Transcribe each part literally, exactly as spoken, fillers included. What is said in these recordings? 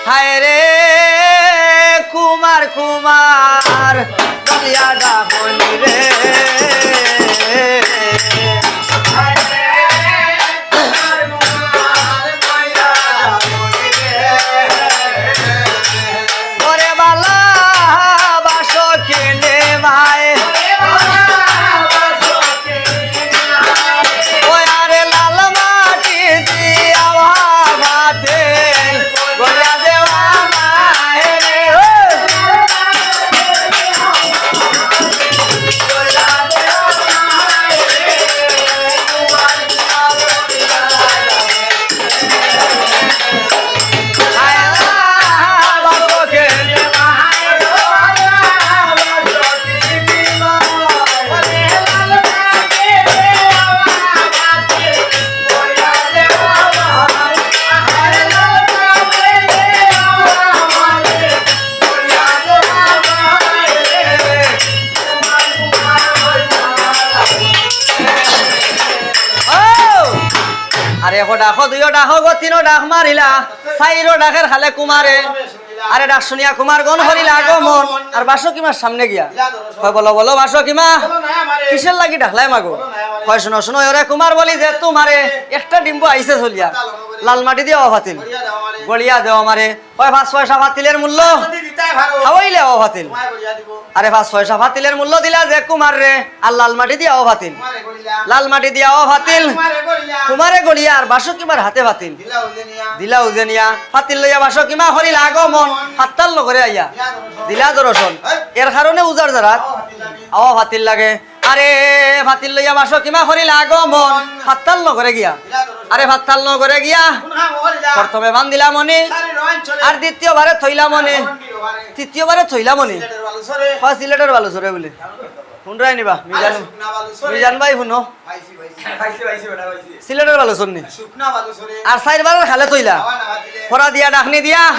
হায় রে কুমার কুমার বলিয়া ডাকনি রে। ওরে বালা বাসো কিনে মায়। ওই আরে লাল মাটি দিয়া ভাতে গড়িয়া দেওয়া মায় রে। ও! আরে, একো ডাকো, দুইও ডাকো গো, তিনও ডাক মারিলা, চাইরও ডাকের খালে কুমারে। আরে, ডাক শুনিয়া কুমারগণ করিলা আগমন, আর বাসকিমার সামনে গিয়া কয়, "বলো, বলো, বাসকিমা, কিসের লাগি ডাকলায় মাগো?" কয়, "শুনো, শুনো, ওরে কুমার বলি যে তোমারে একটা ডিম্ব আইছে চলিয়া, লাল মাটি দিয়া অ ফাতিল, গড়িয়া দেও আমারে।" কয়, "পাঁচ পয়সা ফাতিলের মূল্য, খাওয়াইলে অ ফাতিল।" আরে পাঁচ পয়সা ফাতিলের মূল্য দিলা যে কুমাররে, আর লাল মাটি দিয়া অ ফাতিল। লাল মাটি দিয়া অ ফাতিল। কুমারে গড়িয়া আর বাসকিমার হাতে ফাতিল। দিলা উজে নিয়া। ফাতিল লইয়া বাসকিমা করিল আগমন। ফাত্তাল নগরে আইয়া। দিলা দর্শন। এর কারণে উজার জারাত অ ফাতিল লাগে। আরে ফাতিল লইয়া বাসকিমা করিল আগমন। ফাত্তাল নগরে গিয়া। আরে ফাত্তাল নগরে গিয়া। প্রথমে বান্ধিলা মণি। আর দ্বিতীয়বারে থইলা মণি। তৃতীয়বারে থইলা মণি। সিলেটর বালুচরে। কয় সিলেটর বালুচরে বলে। হুনরায় নি বা, মিজান, মিজান ভাই হুনো। সিলেটর বালুচর নি। আর চাইরবারর খালে থইলা। হরা দিয়া ডাকনি দিয়া।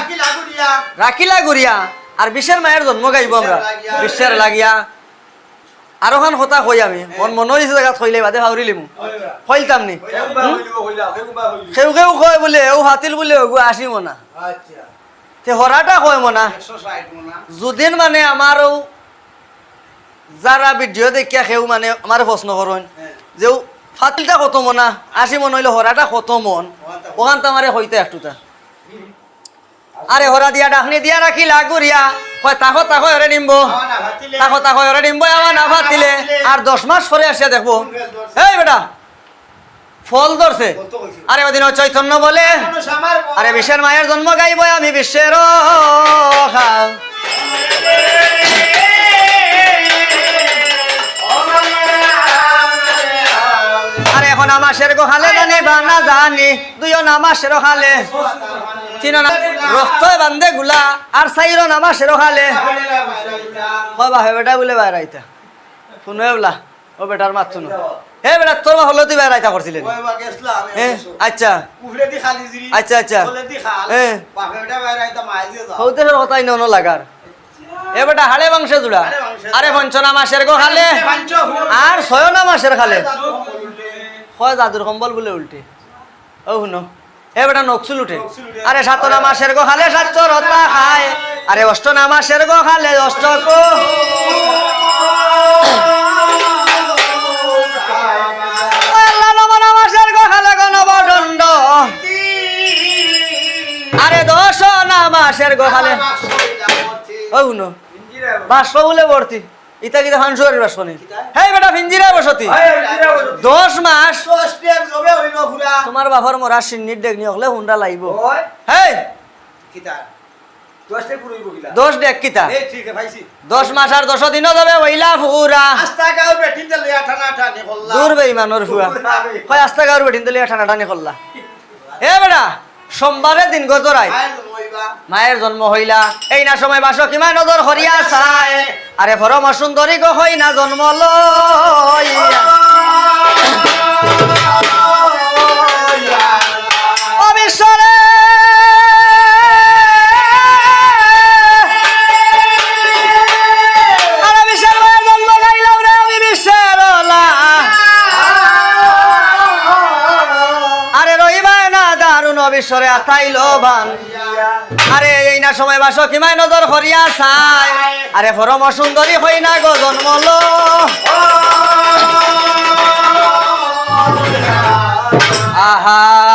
রাখিলা ঘুরিয়া। আর বিশের মায়ের জন্ম গাইবো আমরা। বিশের লাগিয়া। আরোখান কথা কই আমি। মন মনো অইছে জাগাত কইলে বাদে ফাউরিলিমু। কইতাম নি। কেউ কেউ কয় বুলে, অউ ফাতিল বুলে, অগু আশি মনা। তে হরাটা কয় মনা। যুদিন মানে আমার অউ যারা ভিডিও দেখিয়া কেউ মানে আমারে প্রশ্ন করইন যে অউ ফাতিলটা কত মনা, আশি মন অইলে হরাটা কত মন, অখান তো আমারে কইতা একটুতা। আরে হরা দিয়া ডাকনি দিয়া রাখিলা ঘুরিয়া, কয়, "তাকো, তাকো, এরে নিম্ব। তাকো, তাকো, এরে নিম্ব, আমার না ফাতিলে।" আর দশ মাস পরে আসিয়া দেখবো, এই বেটা, ফল ধরছে। আরে ওদিন ও চৈতন্য বলে, "আরে বিশের মায়ের জন্ম গাইবো আমি বিশের খা।" আরে এখন আমাসের গোখালে জানি বা না জানি, দুইও নামাসের খালে, তিন না-, রক্তয় বান্ধে গুলা, আর চাইরো নামাসের খালে। কয় বাপে বেটা বুলে বাইর আইতা। হুনো এবলা, ও বেটার মাত হুনো। হে বেটা, তোর বাপ হলে তুই বাইর আইতা করছিলে নি? হে, আচ্ছা। আচ্ছা, আচ্ছা। হে। হউতে সব কথা ইনো অনো লাগার। এ বেটা, হাড়ে মাংসে জুড়া। আরে পঞ্চ নামাসের গো খালে। আর ছয় নামাসের খালে। কয় জাদুর কম্বল বুলে উল্টে। ও হুনো। এ বেটা, নকশু লুটে। আরে সাত নামাসের গো খালে সাত রতা খায়। আরে অষ্ট নামাসের গো খালে অষ্ট কো। আল্লাহ নব নামাসের গো খালে গো নবদণ্ড। আরে দশ নামাসের গো খালে। ও হুনো। বাষ্প বুলে ভর্তি। ইতা কিতা ফানসুয়ারির বাষ্প নি? হে বেটা, ফিঞ্জিরা বসতি। দশ মাস। তোমার বাপর মরা সিন্নির ডেগ নি অকলে হুনরা লাইবো। হে। দশ ডেগ কিতা? দশ মাস আর দশ দিনও যাবে অইলা ফুরা। দূর বেইমানর ফুয়া। কয় আস্তা গাঁওর বেটিন্তে লইয়া টানাটানি করলা। এ বেটা, সোমবারে দিন গজরাই। মায়ের জন্ম হইলা। এই না সময় বাসকিমায় নজর করিয়া চায়। আরে পরম সুন্দরী গো হই না জন্ম লইয়া। ও বিশ্বরে। আরে বিশ্বর মায়ের জন্ম গাইলাম রে আমি বিশ্বর ওলা। আরে রইবায় না দারুণ বিশ্বরে আতাইল বান। আরে এই না সময় বা সখী মায় নজর করিয়া চায়। আরে পরম সুন্দরী কইনা গো জন্মলো। আহা।